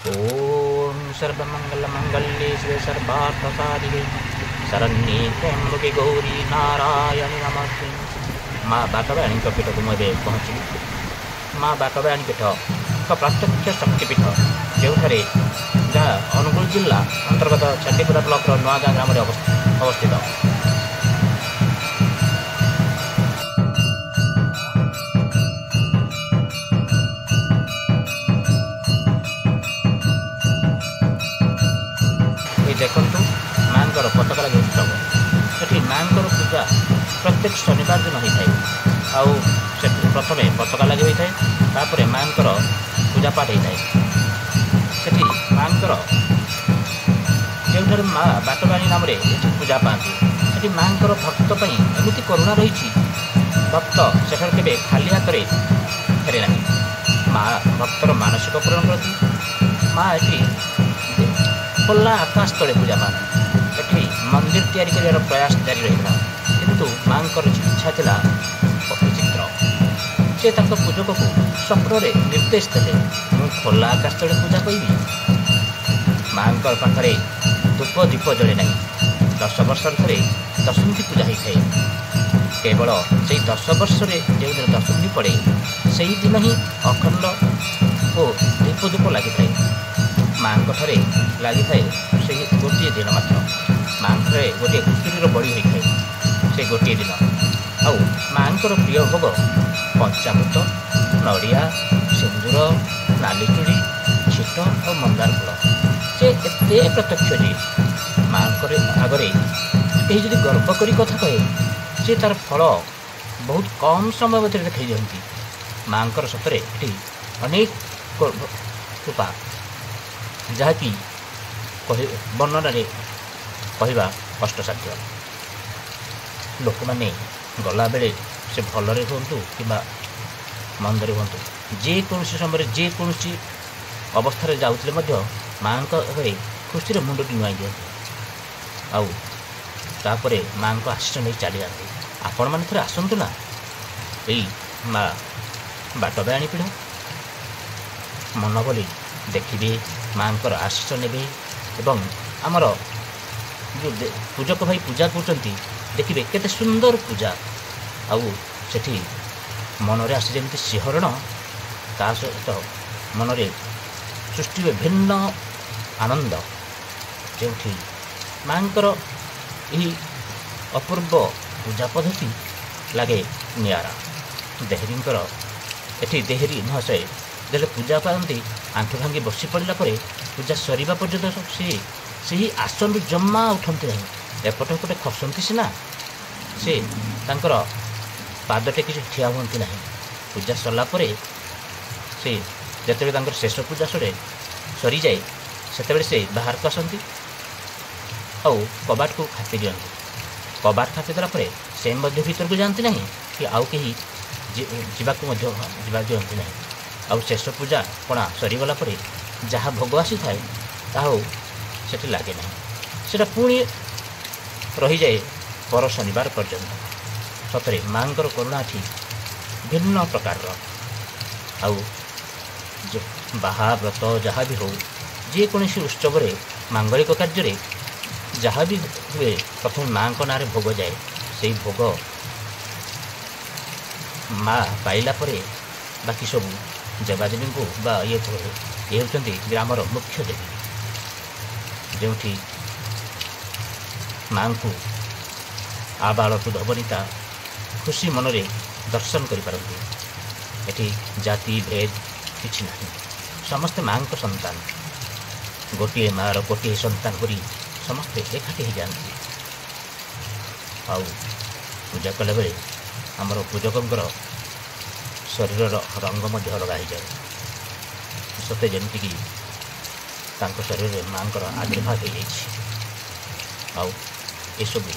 ଓମ୍ ସର୍ବମଙ୍ଗଳ ମଙ୍ଗଲ୍ୟେ ଶିବେ ସର୍ବାର୍ଥ ସାଧିକେ ଶରଣ୍ୟେ ତ୍ର୍ୟମ୍ବକେ ଗୌରୀ ନାରାୟଣୀ ନମସ୍ତେ। ମା ବାଟବାଣୀଙ୍କ ପୀଠକୁ ମୁଁ ଏବେ ପହଞ୍ଚିଲି। ମା ବାଟବାଣୀ ପୀଠ ଏକ ପ୍ରତ୍ୟକ୍ଷ ଶକ୍ତିପୀଠ, ଯେଉଁଠାରେ ଯାହା ଅନୁଗୁଳ ଜିଲ୍ଲା ଅନ୍ତର୍ଗତ ଛାଣ୍ଡିପଦା ବ୍ଲକର ନୂଆଗାଁ ଗ୍ରାମରେ ଅବସ୍ଥିତ। ଏ ଦେଖନ୍ତୁ ମାଙ୍କର ପତାକା ଲାଗି ଉତ୍ସବ। ଏଠି ମାଙ୍କର ପୂଜା ପ୍ରତ୍ୟେକ ଶନିବାର ଦିନ ହୋଇଥାଏ, ଆଉ ସେଠି ପ୍ରଥମେ ପତାକା ଲାଗି ହୋଇଥାଏ, ତାପରେ ମାଙ୍କର ପୂଜାପାଠ ହେଇଥାଏ। ସେଠି ମାଙ୍କର ଯେଉଁଠାରେ ମା ବାଟବାଣୀ ନାମରେ ଏଠି ପୂଜା ପାଆନ୍ତି, ସେଠି ମାଙ୍କର ଭକ୍ତ ପାଇଁ ଏମିତି କରୁଣା ରହିଛି, ଭକ୍ତ ସେଠାରେ କେବେ ଖାଲି ହାତରେ ଫେରେ ନାହିଁ। ମା ଭକ୍ତର ମାନସିକ ପୂରଣ କରନ୍ତି। ମା ଏଠି ଖୋଲା ଆକାଶ ତଳେ ପୂଜା ପାଆନ୍ତି। ଏଠି ମନ୍ଦିର ତିଆରି କରିବାର ପ୍ରୟାସ ଜାରି ରହିଥିଲା, କିନ୍ତୁ ମାଙ୍କର ଇଚ୍ଛା ଥିଲା ବିଚିତ୍ର। ସେ ତାଙ୍କ ପୂଜକକୁ ସ୍ୱପ୍ନରେ ନିର୍ଦ୍ଦେଶ ଦେଲେ, ମୁଁ ଖୋଲା ଆକାଶ ତଳେ ପୂଜା କରିବି। ମାଙ୍କ ପାଖରେ ଧୂପ ଦୀପ ଜଳେ ନାହିଁ। 10 ବର୍ଷର ଥରେ ଦଶନ୍ଧି ପୂଜା ହୋଇଥାଏ। କେବଳ ସେଇ 10 ବର୍ଷରେ ଯେଉଁଦିନ ଦଶନ୍ଧି ପଡ଼େ, ସେଇଦିନ ହିଁ ଅଖଣ୍ଡ ଓ ଦୀପ ଧୂପ ଲାଗିଥାଏ। ମାଙ୍କଠାରେ ଲାଗିଥାଏ ସେଇ ଗୋଟିଏ ଦିନ ମାତ୍ର। ମାଙ୍କଠାରେ ଗୋଟିଏ ଘୁଷୁରୀର ବଳି ହୋଇଥାଏ ସେ ଗୋଟିଏ ଦିନ। ଆଉ ମାଙ୍କର ପ୍ରିୟ ଭୋଗ ପଞ୍ଚାମୃତ, ନଡ଼ିଆ, ସିନ୍ଦୁର, ନାଲି ଚୁଡ଼ି, ଛିଟ ଆଉ ମନ୍ଦାର ଫୁଲ। ସେ ଏତେ ପ୍ରତ୍ୟକ୍ଷ ଯେ ମାଙ୍କର ଆଗରେ କେହି ଯଦି ଗର୍ବ କରି କଥା କହେ, ସେ ତାର ଫଳ ବହୁତ କମ୍ ସମୟ ଭିତରେ ଦେଖାଇ ଦିଅନ୍ତି। ମାଙ୍କର ସତରେ ଏଠି ଅନେକ କୃପା, ଯାହାକି ବର୍ଣ୍ଣନାରେ କହିବା କଷ୍ଟସାଧ୍ୟ। ଲୋକମାନେ ଗଲାବେଳେ ସେ ଭଲରେ ହୁଅନ୍ତୁ କିମ୍ବା ମନ୍ଦରେ ହୁଅନ୍ତୁ, ଯେକୌଣସି ସମୟରେ ଯେକୌଣସି ଅବସ୍ଥାରେ ଯାଉଥିଲେ ମଧ୍ୟ ମାଙ୍କ ଆଗରେ ଖୁସିରେ ମୁଣ୍ଡଟି ନୁଆଇଁ ଦିଅନ୍ତି, ଆଉ ତାପରେ ମାଙ୍କ ଆଶିଷ ନେଇ ଚାଲିଯାଆନ୍ତି। ଆପଣମାନେ ଥରେ ଆସନ୍ତୁ ନା ଏଇ ମା ବାଟବାଣୀ ପୀଠ, ମନ ବୋଲି ଦେଖିବେ, ମାଙ୍କର ଆଶିଷ ନେବେ ଏବଂ ଆମର ଯେଉଁ ପୂଜକ ଭାଇ ପୂଜା କରୁଛନ୍ତି ଦେଖିବେ କେତେ ସୁନ୍ଦର ପୂଜା। ଆଉ ସେଠି ମନରେ ଆସେ ଯେମିତି ଶିହରଣ, ତା ସହିତ ମନରେ ସୃଷ୍ଟି ହୁଏ ଭିନ୍ନ ଆନନ୍ଦ, ଯେଉଁଠି ମାଙ୍କର ଏହି ଅପୂର୍ବ ପୂଜା ପଦ୍ଧତି ଲାଗେ ନିଆରା। ଦେହେରୀଙ୍କର ଏଠି ଦେହେରୀ ମହାଶୟ ଯେତେବେଳେ ପୂଜା ପାଆନ୍ତି, ଆଣ୍ଠୁ ଭାଙ୍ଗି ବସି ପଡ଼ିଲା ପରେ ପୂଜା ସରିବା ପର୍ଯ୍ୟନ୍ତ ସେ ସେହି ଆସନରୁ ଜମା ଉଠନ୍ତି ନାହିଁ। ଏପଟ ସେପଟେ ଖସନ୍ତି ସିନା, ସେ ତାଙ୍କର ପାଦ ଟେକି ଠିଆ ହୁଅନ୍ତି ନାହିଁ। ପୂଜା ସରିଲା ପରେ ସେ ଯେତେବେଳେ ତାଙ୍କର ଶେଷ ପୂଜା ସରିଯାଏ, ସେତେବେଳେ ସେ ବାହାରକୁ ଆସନ୍ତି ଆଉ କବାଟକୁ ଖାପି ଦିଅନ୍ତି। କବାଟ ଖାପି ଦେଲା ପରେ ସେ ମଧ୍ୟ ଭିତରକୁ ଯାଆନ୍ତି ନାହିଁ କି ଆଉ କେହି ଯିବାକୁ ମଧ୍ୟ ଯିବା ଦିଅନ୍ତି ନାହିଁ। ଆଉ ଶେଷ ପୂଜା ପଣା ସରିଗଲା ପରେ ଯାହା ଭୋଗ ଆସିଥାଏ ତାହା ଆଉ ସେଠି ଲାଗେ ନାହିଁ, ସେଟା ପୁଣି ରହିଯାଏ ପର ଶନିବାର ପର୍ଯ୍ୟନ୍ତ। ସତରେ ମାଙ୍କର କରୁଣା ଏଠି ଭିନ୍ନ ପ୍ରକାରର। ଆଉ ବାହା ବ୍ରତ ଯାହା ବି ହେଉ, ଯେକୌଣସି ଉତ୍ସବରେ ମାଙ୍ଗଳିକ କାର୍ଯ୍ୟରେ ଯାହା ବି ହୁଏ, ପ୍ରଥମେ ମାଙ୍କ ନାଁରେ ଭୋଗ ଯାଏ। ସେଇ ଭୋଗ ମା ପାଇଲା ପରେ ବାକି ସବୁ ଦେବାଦେବୀଙ୍କୁ ବା ଇଏ ହୁଏ। ଇଏ ହେଉଛନ୍ତି ଗ୍ରାମର ମୁଖ୍ୟ ଦେବୀ, ଯେଉଁଠି ମାଙ୍କୁ ଆବାଳ ବୃଦ୍ଧ ଖୁସି ମନରେ ଦର୍ଶନ କରିପାରନ୍ତି। ଏଠି ଜାତି ଭେଦ କିଛି ନାହିଁ, ସମସ୍ତେ ମାଙ୍କ ସନ୍ତାନ। ଗୋଟିଏ ମାଆର ଗୋଟିଏ ସନ୍ତାନ ପରି ସମସ୍ତେ ଏକାଠି ହେଇଯାଆନ୍ତି। ଆଉ ପୂଜା କଲାବେଳେ ଆମର ପୂଜକଙ୍କର ଶରୀରର ରଙ୍ଗ ମଧ୍ୟ ଅଲଗା ହେଇଯାଏ, ସତେ ଯେମିତିକି ତାଙ୍କ ଶରୀରରେ ମାଆଙ୍କର ଆବିର୍ଭାବ ହେଇଯାଇଛି। ଆଉ ଏସବୁ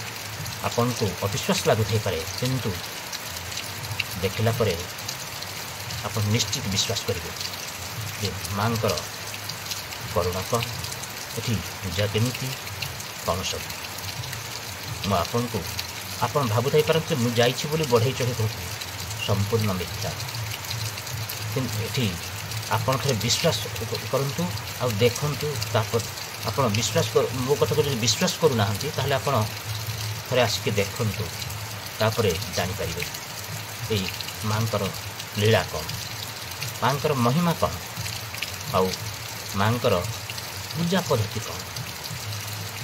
ଆପଣଙ୍କୁ ଅବିଶ୍ୱାସ ଲାଗୁଥାଇପାରେ, କିନ୍ତୁ ଦେଖିଲା ପରେ ଆପଣ ନିଶ୍ଚିତ ବିଶ୍ୱାସ କରିବେ ଯେ ମାଆଙ୍କର କରୁଣା କ'ଣ, ଏଠି ପୂଜା କେମିତି, କ'ଣ ସବୁ। ମୁଁ ଆପଣଙ୍କୁ, ଆପଣ ଭାବୁଥାଇପାରନ୍ତି ମୁଁ ଯାଇଛି ବୋଲି ବଢ଼େଇ ଚଢ଼େଇ କହୁଥିଲି, ସମ୍ପୂର୍ଣ୍ଣ ମିଥ୍ୟା। କିନ୍ତୁ ଏଠି ଆପଣ ଥରେ ବିଶ୍ୱାସ କରନ୍ତୁ ଆଉ ଦେଖନ୍ତୁ। ତାପରେ ଆପଣ ବିଶ୍ୱାସ, ମୋ କଥାକୁ ଯଦି ବିଶ୍ୱାସ କରୁନାହାନ୍ତି, ତାହେଲେ ଆପଣ ଥରେ ଆସିକି ଦେଖନ୍ତୁ, ତାପରେ ଜାଣିପାରିବେ ଏଇ ମାଆଙ୍କର ଲୀଳା କ'ଣ, ମାଆଙ୍କର ମହିମା କ'ଣ, ଆଉ ମାଆଙ୍କର ପୂଜା ପଦ୍ଧତି କ'ଣ।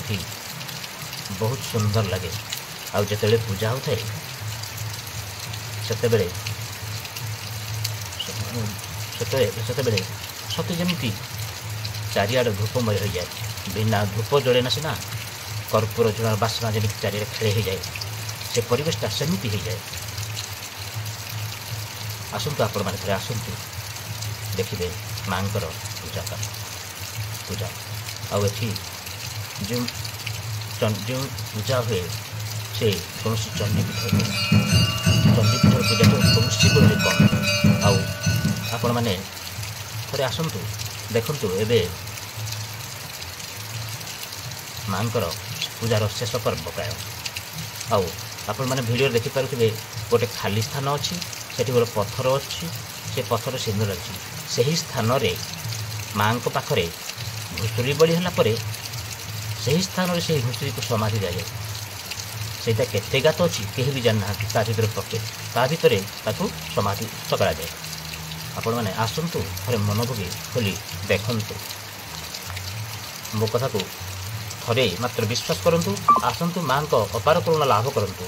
ଏଠି ବହୁତ ସୁନ୍ଦର ଲାଗେ। ଆଉ ଯେତେବେଳେ ପୂଜା ହେଉଥାଏ ସେତେବେଳେ ସେତେବେଳେ ସତେ ଯେମିତି ଚାରିଆଡ଼େ ଧୂପମୟ ହୋଇଯାଏ। ବିନା ଧୂପ ଜଳେ ନା ସିନା, କର୍ପୂର ଝୁଣାର ବାସ୍ନା ଯେମିତି ଚାରିଆଡ଼େ ଖେଳି ହୋଇଯାଏ, ସେ ପରିବେଶଟା ସେମିତି ହେଇଯାଏ। ଆସନ୍ତୁ, ଆପଣମାନେ ଥରେ ଆସନ୍ତୁ, ଦେଖିବେ ମାଆଙ୍କର ପୂଜା ପୂଜା। ଆଉ ଏଠି ଯେଉଁ ଯେଉଁ ପୂଜା ହୁଏ, ସେ କୌଣସି ଚଣ୍ଡୀପୀଠର ପୂଜାଠୁ କୌଣସି ଗୁଣରେ କମ୍। ଆଉ ଆପଣମାନେ ଥରେ ଆସନ୍ତୁ, ଦେଖନ୍ତୁ। ଏବେ ମାଆଙ୍କର ପୂଜାର ଶେଷ ପର୍ବ ପ୍ରାୟ। ଆଉ ଆପଣମାନେ ଭିଡ଼ିଓରେ ଦେଖିପାରୁଥିବେ, ଗୋଟେ ଖାଲି ସ୍ଥାନ ଅଛି, ସେଠି ଗୋଟେ ପଥର ଅଛି, ସେ ପଥର ସିନ୍ଦୁର ଅଛି। ସେହି ସ୍ଥାନରେ ମାଆଙ୍କ ପାଖରେ ଘୁଷୁରୀ ବଳି ହେଲା ପରେ ସେହି ସ୍ଥାନରେ ସେହି ଘୁଷୁରୀକୁ ସମାଧି ଦିଆଯାଏ। ସେଇଟା କେତେ ଗାତ ଅଛି କେହି ବି ଜାଣିନାହାନ୍ତି। ତା ଭିତରେ ପକେ ତା ଭିତରେ ତାକୁ ସମାଧି କରାଯାଏ। ଆପଣମାନେ ଆସନ୍ତୁ, ଥରେ ମନଭୋଗୀ ଖୋଲି ଦେଖନ୍ତୁ। ମୋ କଥାକୁ ଥରେ ମାତ୍ର ବିଶ୍ୱାସ କରନ୍ତୁ, ଆସନ୍ତୁ, ମାଆଙ୍କ ଅପାର କରୁଣା ଲାଭ କରନ୍ତୁ।